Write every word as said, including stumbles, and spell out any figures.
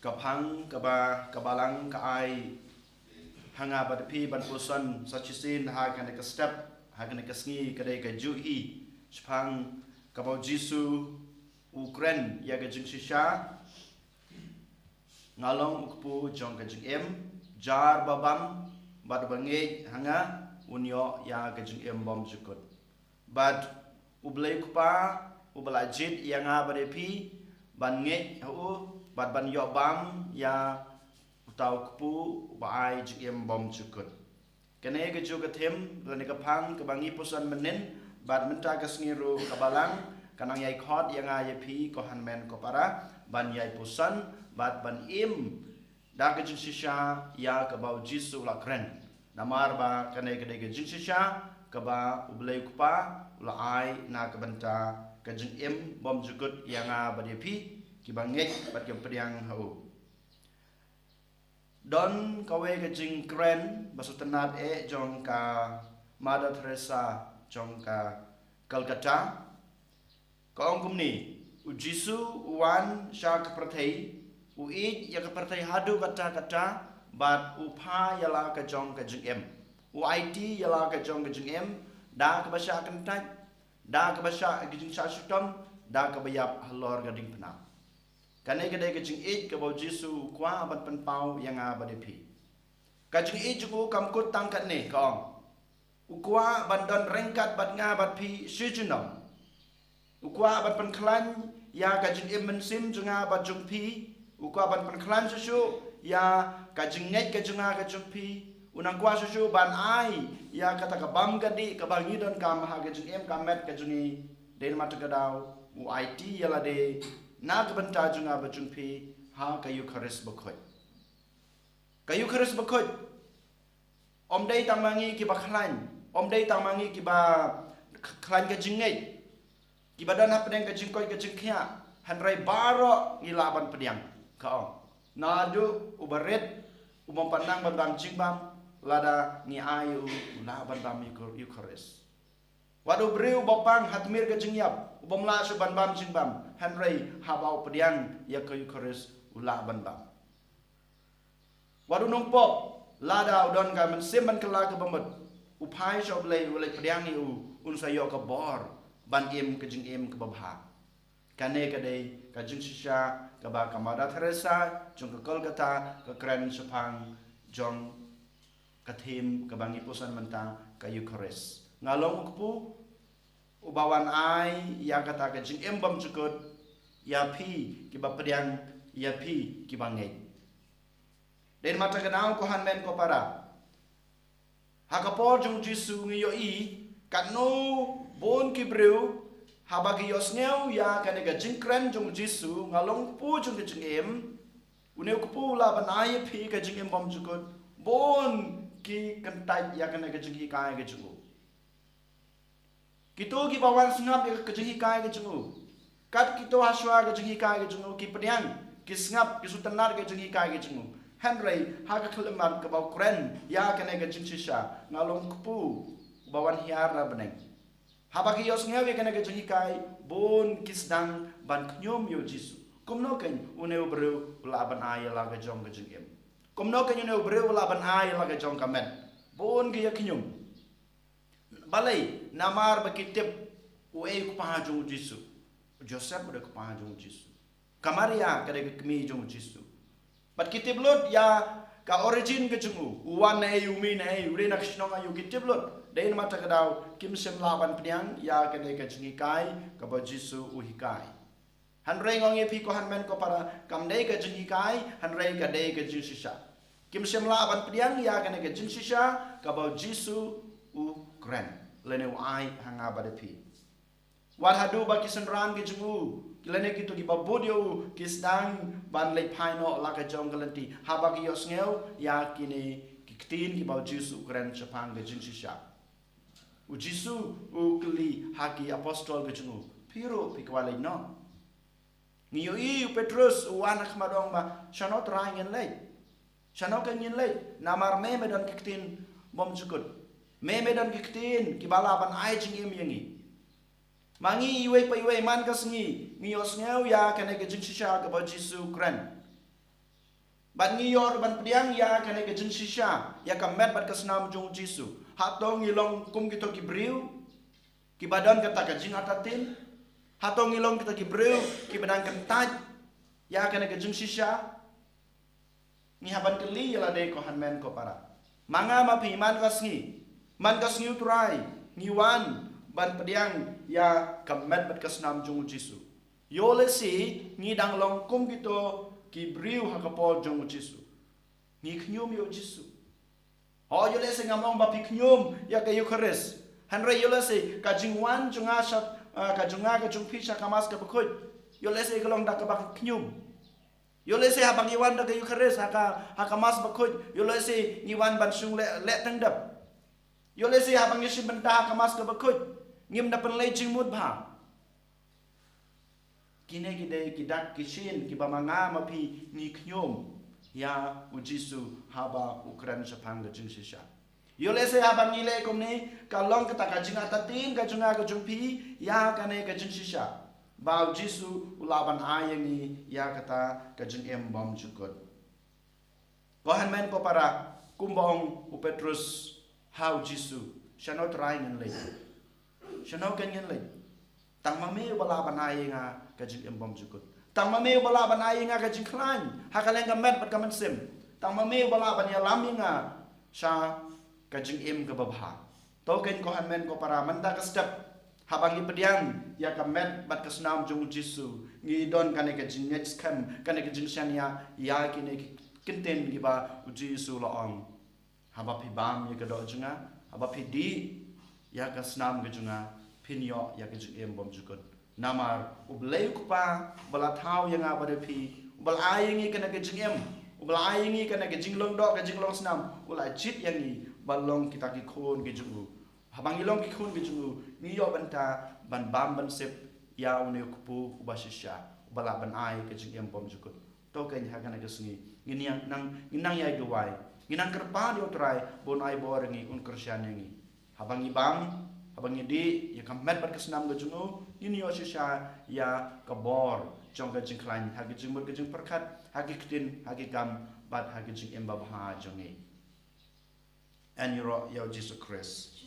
Ka phang kaba ka Balang ka ai ha nga bad phi ban puson sa shisien ha kane ka step, ha kane ka sngi, ka dei ka juh hi shaphang kaba u Jisu u kren ïa ka jingshisha: Nga long u kpu jong ka jingim, jar ba bam bad ba ngeit ha nga un ïoh ïa ka jingim bymjukut. Bad U Blei U Kpa uba la jied ïa nga bad ïa phi ban ngeit ha u bad ban ïoh bam ïa uta u kpu uba ai jingim bymjukut. Kane ka juh ka thim lane ka phang kaba ngi puson mynnin, bad mynta ka sngi ruh ka Balang ka nang ïai khot ïa nga ïa phi, ko hynmen ko para, ban ïai puson bad ban im da ka jingshisha ïa kaba u Jisu u la kren. Namar ba kane ka dei ka jingshisha kaba U Blei U Kpa u la ai na ka bynta ka jingim bymjukut ïa nga bad ïa phi kiba ngeit bad kiba pdiang ha u. Don kawei ka jingkren ba sngewtynnad eh jong ka Mother Teresa jong ka Calcutta. Ka ong kumne: U Jisu u wan sha ka pyrthei, u ïeit ïa ka pyrthei haduh katta katta, bad u phah ïa la ka jong ka jingim. U aiti ïa la ka jong ka jingim da kaba shah kyntait, da kaba shah ka jingshah shitom, da kaba ïap halor ka diengphna. Kane ka dei ka jingïeit kaba u Jisu u kwah ban pynpaw ïa nga bad ïa phi. Ka jingïeit jong u kam kut tang katne, ka ong. U kwah ban don ryngkat bad nga bad phi shi junom. U kwah ban pynkhlaiñ ïa ka jingim mynsiem jong nga bad jong phi. U kwah ban pynkhlaiñ shuh shuh ïa ka jingngeit ka jong nga ka jong phi. U nang kwah shuh shuh ban ai ïa kata ka bam ka dih kaba ngi donkam ha ka jingim ka met ka jong ngi. Dei namar kata ka daw u aiti ïa lade na ka bynta jong nga bad jong phi ha ka Eukharist bakhuid. Ka Eukharist bakhuid ym dei tang ma ngi kiba khlaiñ, ym dei tang ma ngi kiba k-, khlaiñ ka jingngeit, kiba don hapdeng ka jingkoit ka jingkhiah, hynrei baroh ngi lah ban pdiang, ka ong. Naduh uba rit, u bym pat nang ban bam jingbam, lada ngi ai u, u lah ban bam Euchar-, Eukharist. Wat u briew uba pang ha tmier ka jingïap, u bym lah shuh ban bam jingbam, hynrei haba u pdiang ïa ka Eukharist u lah ban bam. Wat u nongpop, lada u don ka mynsiem ban kylla kaba mut, u phai sha U Blei, U Blei pdiang ïa u, un sa ïoh ka bor ban im ka jingim kaba bha. Kane ka dei ka jingshisha kaba ka Mother Teresa jong ka Kolkata ka kren shaphang jong ka theme kaba ngi puson mynta, ka Eukharist. Nga long u kpu uba wan ai ïa kata ka jingim bymjukut ïa phi kiba pdiang, ïa phi kiba ngeit. Dei namar kata ka daw, ko hynmen ko para, ha ka por jong u Jisu ngi ïohi katno bun ki briew haba ki ïohsngew ïa kane ka jingkren jong u Jisu, nga long u kpu jong ka jingim, une u kpu u lah ban ai ïa phi ka jingim bymjukut, bun ki kyntait ïa kane ka jinghikai ka jong u. Kito kiba wan sngap ïa ka jinghikai ka jong u, kat kito ha shuwa ka jinghikai ka jong u, ki pdiang, ki sngap, ki sngewtynnad ka jinghikai ka jong u. Hynrei ha ka khyllipmat kaba u kren ïa kane ka jingshisha, nga long u kpu uba wan hiar na bneng, haba ki ïohsngew ïa kane ka jinghikai, bun ki sdang ban khñium ïa u Jisu. Kumno keiñ une u briew u lah ban ai ïa la ka jong ka jingim? Kumno keiñ une u briew u lah ban ai ïa la ka jong ka met? Bun ki ïa khñium. Balei? Namar ba ki tip uei u kpa jong u Jisu. U Joseph u dei u kpa jong u Jisu. Ka Maria ka dei ka kmie jong u Jisu. Bad ki tip lut ïa ka origin ka jong u, u wan naei, u mih naei, u dei na ka shnong aïu, ki tip lut. Dei namar kata ka daw kim shym lah ban pdiang ïa kane ka jinghikai kaba u Jisu u hikai. Hynrei nga ong ïa phi, ko hynmen ko para, kam dei ka jinghikai, hynrei ka dei ka jingshisha. Kim shym lah ban pdiang ïa kane ka jingshisha kaba u Jisu u kren lane u ai ha nga bad ha phi. Wat haduh ba ki synran ki jong u, ki lane kito kiba bud ïa u, ki sdang ban leit phai noh la ka jong ka lynti haba ki ïohsngew ïa kine ki ktien kiba u Jisu u kren shaphang ka jingshisha. U Jisu u kylli ha ki apostol ki jong u, phi ruh phi kwah leit noh? Ngi ïohi u Petrus u wan ha khmat u ong ba, shano Trai ngin leit? Shano keiñ ngin leit? Namar me me don ki ktien bymjukut. Me me don ki ktien kiba lah ban ai jingim ïa ngi. Ma ngi iwei pa iwei man ka sngi ngi ïohsngew ïa kane ka jingshisha kaba u Jisu u kren. Bad ngi ïoh ban pdiang ïa kane ka jingshisha, ïa ka met bad ka snam jong u Jisu. Hato ngi long kum kito ki briew kiba don kata ka jingartatien? Hato ngi long kito ki briew kiba dang kyntait ïa kane ka jingshisha? Ngi hap ban kylli ïa lade ko hynmen ko para. Ma nga ma phi man ka sngi, man ka sngi u Trai, ngi wan ban pdiang ïa ka met bad ka snam jong u Jisu. Ïoh lehse ngi dang long kum kito ki briew ha ka por jong u Jisu. Ngi khñium ïa u Jisu. Ho, ïoh lehse ngam ong ba phi khñium ïa ka Eukharist. Hynrei ïoh lehse ka jingwan jong nga sha, ah, ka jong nga ka jong phi sha ka Mass ka bakhuid, ïoh lehse ka long da kaba khñium. Ïoh lehse haba ngi wan da ka Eukharist ha ka, ha ka Mass bakhuid, ïoh lehse ngi wan ban shong leh, leh tang dep. Ïoh lehse haba ngi shim bynta ha ka Mass ka bakhuid, ngim da pynleit jingmut bha. Kine ki dei ki dak ki shin kiba ma nga ma phi ngi khñium ïa u Jisu haba u kren shaphang ka jingshisha. Ïoh lehse haba ngi leh kumne ka long kata ka jingartatien ka jong nga ka jong phi ïa kane ka jingshisha, ba u Jisu u lah ban ai ïa ngi ïa kata ka jingim bymjukut. Ko hynmen ko para, kumba ong u Petrus ha u Jisu, shano Trai ngin leit? Shano kan ngin leit? Tang ma me uba lah ban ai ïa nga ka jingim bymjukut. Tang ma me uba lah ban ai ïa nga ka jingkhlaiñ ha ka liang ka met bad ka mynsiem. Tang ma me uba lah ban ïalam ïa nga sha ka jingim kaba bha. To kein ko hynmen ko para, mynta ka step, haba ngi pdiang ïa ka met bad ka snam jong u Jisu, ngi don kane ka jingngeit skhem, kane ka jingshaniah ïa kine ki kyntien kiba u Jisu u la ong. Haba phi bam ïa ka doh jong nga, haba phi dih ïa ka snam ka jong nga, phin ïoh ïa ka jingim bymjukut. Namar U Blei U Kpa uba la thaw ïa nga bad ïa phi, uba la ai ïa ngi kane ka jingim, uba la ai ïa ngi kane ka jinglong doh ka jinglong snam, u la jied ïa ngi ban long kita ki khun ki jong u. Haba ngi long ki khun ki jong u, ngi ïoh bynta ban bam ban sep ïa une u kpu uba shisha, uba lah ban ai ka jingim bymjukut. To kein ha kane ka sngi ngin nang, ngin nang ïai duwai, ngin nang kyrpad ïa u Trai ba un ai bor ïa ngi, un kyrshan ïa ngi. Haba ngi bam, haba ngi dih ïa ka met bad ka snam ka jong u, ngin ïoh shisha ïa ka bor jong ka jingkhlaiñ ha ki jingmut ki jingpyrkhat, ha ki ktien, ha ki kam, bad ha ki jingim babha jong ngi. Yn ïaroh ïa u Jisu Khrist.